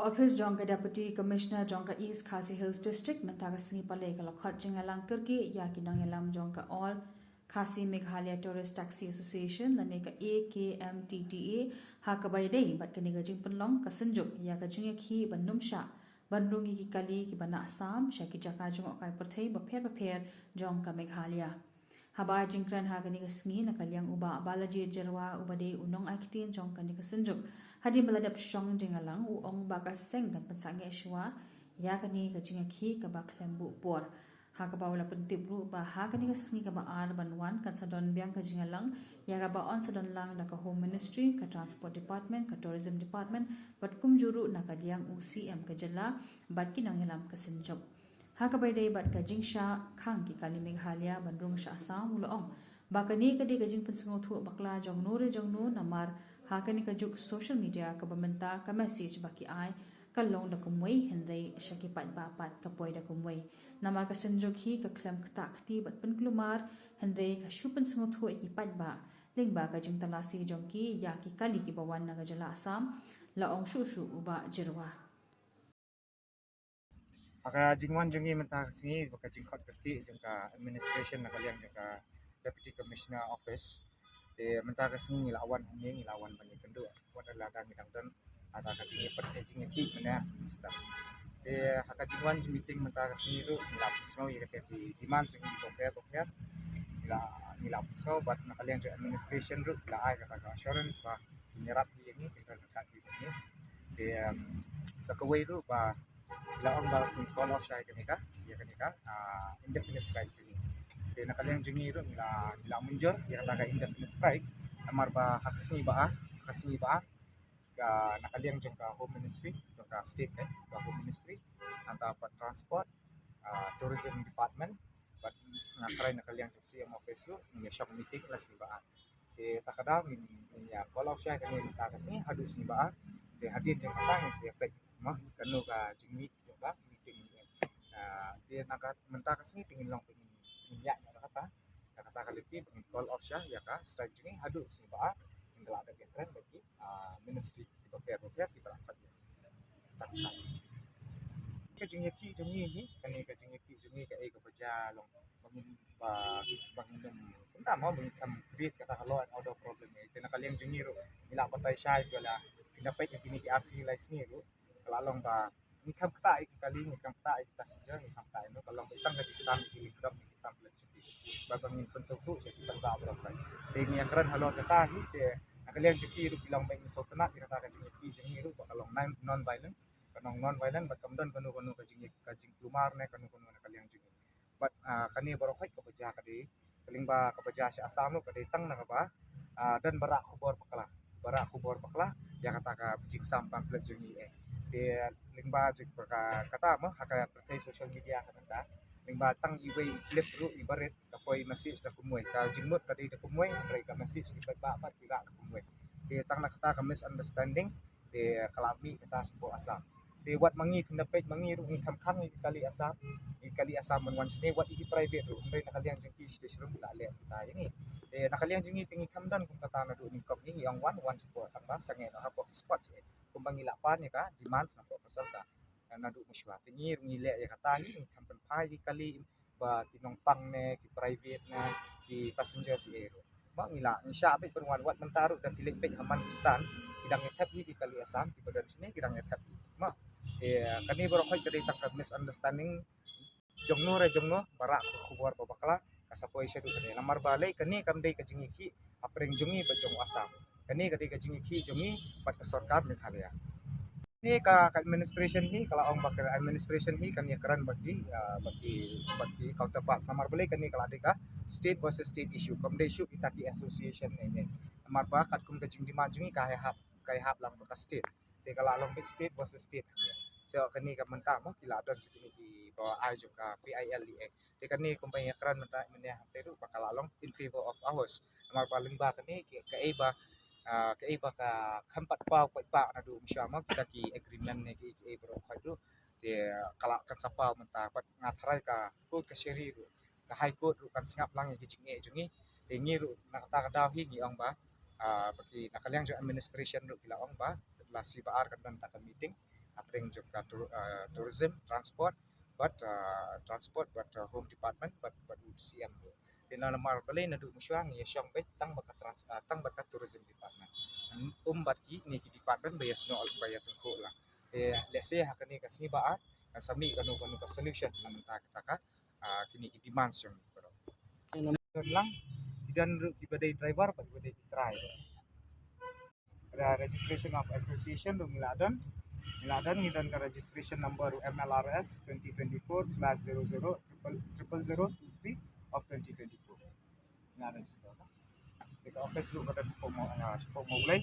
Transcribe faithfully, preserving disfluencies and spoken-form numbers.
Office jong ka Deputy Commissioner jong ka East Khasi Hills District mynta ka sngi Palei ka la khot jingïalang kyrkieh ïa ki nongïalam jong ka All Khasi Meghalaya Tourist Taxi Association lane ka A K M T T A ha kaba ïadei bad kane ka jingpynlong ka synjuk ïa ka jingïakhih ban nym shah ban rung ïa ki kali kiba na Assam sha ki jaka jngohkai pyrthei bapher bapher jong ka Meghalaya. Haba ai jingkren ha kane ka sngi na ka liang u Bah Balaji Jyrwa uba dei u nongai ktien jong kane ka synjuk, hadien ba la dep shong jingïalang u ong ba ka seng kan pynsangeh shuwa ïa kane ka jingïakhih kaba khlem buh por. Ha kaba u la pyntip ruh ba ha kane ka sngi kaba ar ban wan kan sa don biang ka jingïalang ïa kaba yn sa don lang da ka Home Ministry, ka Transport Department, ka Tourism Department bad kumjuh ruh na ka liang u C M ka jylla bad ki nongïalam ka synjuk. Ha kaba ïadei bad ka jingshah khang ki kali Meghalaya ban rung sha Assam u la ong ba kane ka dei ka jingpynsngewthuh bakla jong no re jong no namar ha kane ka juk social media kaba mynta ka message ba ki ai ka long da kumwei hynrei sha ki paidbah pat ka poi da kumwei. Namar ka synjuk hi ka khlem ktah kti bad pynkulmar hynrei ka shu pynsngewthuh ïa ki paidbah lyngba ka jingtalasi jong ki ïa ki kali kiba wan na ka jylla Assam, la ong shuh shuh u Bah Jyrwa. Ha ka jingwan jong ngi mynta ka sngi, ba ka jingkhot kyrkieh jong ka administration na ka liang jong ka Deputy Commissioner Office. Te mynta ka sngi ngi la wan hangne, ngi la wan ban ïakynduh wat la ka ngi dang don, lada ka jingïapyni, jingïakhih mynne mynstep. Te ha ka jingwan jingmeeting mynta ka sngi ruh ngi la pynsngew ïa kata ki demand jong ngi bapher bapher. Ngi la, ngi la pynsngew bad na ka liang jong administration ruh la ai kata ka assurance ba ngi ïarap ïa ngi, ngi ïarap ïa ngi. Te, um, sa kawei ruh ba la ong ba ngi call off shai kane ka, ïa kane ka, ah, indefinite strike jong ngi. Te na ka liang jong ngi ruh ngi la, ngi la mynjur ïa kata ka indefinite strike. Namar ba ha ka sngi ba ar, ha ka sngi ba ar, ka na ka liang jong ka Home Ministry, jong ka state ka, ka Home Ministry, nangta pat Transport, ah, Tourism Department, bad nga kren na ka liang jong C M Office ruh, ngi shong meeting la sngi ba ar. Te ta ka daw ngin, ngin ïa call off shai kane mynta ka sngi haduh sngi ba ar. Te hadien jong kata ngin sa ïa peit ma kano ka jingmih jong ka meeting. Ah, te na ka mynta ka sngi te ngin long peit ngin ïa ïa kata. Ïa kata ka lynti ba ngin call off shai ïa ka strike jong ngi haduh sngi ba ar. Ngin da lah dep ïakren bad ki, ah, ministry kiba pher bapher kiba la khot ïa. Ta ka, ka jingïakhih jong ngi hi, kane ka jingïakhih jong ngi kaei kaba jia long ba ngin, ba, ba ngin nym, kumta mo, ba ngin kham create kata ka law and order problem hi. Te na ka liang jong ngi ruh ngi la batai shai, ngi la, ngi la peit ïa kine ki ar sngi lai sngi ruh ka la long ba ngi kham ktah ïa ki kali, ngi kham ktah ïa ki passenger, ngi kham ktah ïa no, ka long ba tang ka jingsam ïa ki lyngdoh, ïa ki pamplet sha ki, ba, ba ngin pynsngewthuh sha ki paidbah baroh. Te ngi ïakren halor kata hi, te na ka liang jong ki ruh ki long ba ngi sngewtynnat ïa kata ka jingïakhih jong ngi ruh ba ka long non, non violent, ka long non violent, bad kam don kano kano ka jing, ka jingkulmar ne kano kano na ka liang jong ngi. Bad, ah, kane baroh khoit kaba jia ka dei, ka lyngba kaba jia sha Assam ruh ka dei tang na kaba, ah, don ba rah khubor bakla, ba rah khubor bakla ïa kata ka jingsam pamplet jong ngi eh. Te lyngba jong ka, kata mo, ha ka pyrthei social media ka mynta, lyngba tang iwei i clip ruh iba rit ka poi message da kumwei, ka jingmut ka dei da kumwei, hynrei ka message ki paidbah pat ki rah da kumwei. Te tang na kata ka misunderstanding te ka la mih kata sha Assam. Te wat ma ngi, kynda peit ma ngi ruh ngi kham khang ïa ki kali Assam, ïa ki kali Assam ban wan shane, wat ïa ki private ruh, hynrei na ka liang jong ki state ruh la leh kita ïa ngi. Te na ka liang jong ngi te ngi kham don kum kata naduh nyngkong, ngi ong wan, wan sha pdeng tang ba sangeh noh hapoh ki spot sha, kumba ngi la pan ïa ka demand sha pdeng ka sorkar. Naduh mynshuwa te ngi ruh ngi leh ïa kata, ngi kham pynphai ïa ki kali ba ki nongpang ne ki private ne ki passenger sha ruh. Ba ngi la, ngi shah beit ban wan, wat mynta ruh da phi leit beit ha man ki stand, ki dang ïa thep hi ki kali Assam kiba don shane, ki dang ïa thep hi. Ba te kane baroh khoit ka dei tang ka misunderstanding jong no re jong no, ba rah ka khubor ba bakla, ka sa poi shaduh kane. Namar balei kane kam dei ka jingïakhih hapdeng jong ngi bad jong Assam. Kane ka dei ka jingïakhih jong ngi bad ka sorkar Meghalaya. Kane ka, ka administration hi, ka la ong ba ka administration hi kan ïakren bad ki, ah, bad ki, bad ki counterparts. Namar balei kane ka la dei ka state versus state issue, kam dei issue kita ki association ne ne. Namar ba katkum ka jingdemand jong ngi ka hap, ka hap lang bad ka state. Te ka la long beit state versus state. So kane ka mynta mo ki la don sha kine kiba ai jong ka P I L E A. Te kane kumba ïakren mynta mynne hangtei ruh ba ka la long in favor of ours. Namar ba lyngba kane ki, kaei ba, ah, kaei ba ka kham pat paw pat ba naduh mynshuwa mo kita ki agreement ne ki, kaei baroh khoit ruh. Te ka la kan sa paw mynta, bad nga tharai ka court kashari ruh, ka High Court ruh kan sngap lang ïa ki jingeh jong ngi. Te ngi ruh na kata ka daw hi ngi ong ba, ah, ba ki na ka liang jong administration ruh ki la ong ba la sngi ba ar kan don kata ka meeting. hapdeng jong ka tour, uh, tourism, transport, bad uh, transport bad uh, home department bad bad U T C M. Te namar balei naduh mynshuwa ngi ïa shong beit tang bad ka trans uh, tang bad ka tourism department. Um bad kine ki department ba ïa snoh ba ïa tyngkhuh lang. Te lehse ha kane ka sngi ba ar ngan sa mih kano kano ka solution na mynta kata ka uh, kine ki demand jong ngi. Don lang ki don ruh kiba dei driver bad kiba dei ki trai. Ka registration of association ruh ngi la don. Ngi la don, ngi don ka registration number ruh M L R S twenty twenty-four slash zero zero triple zero two three of twenty twenty-four. Ngi la register. Te ka office ruh ka don hapoh Mawlai.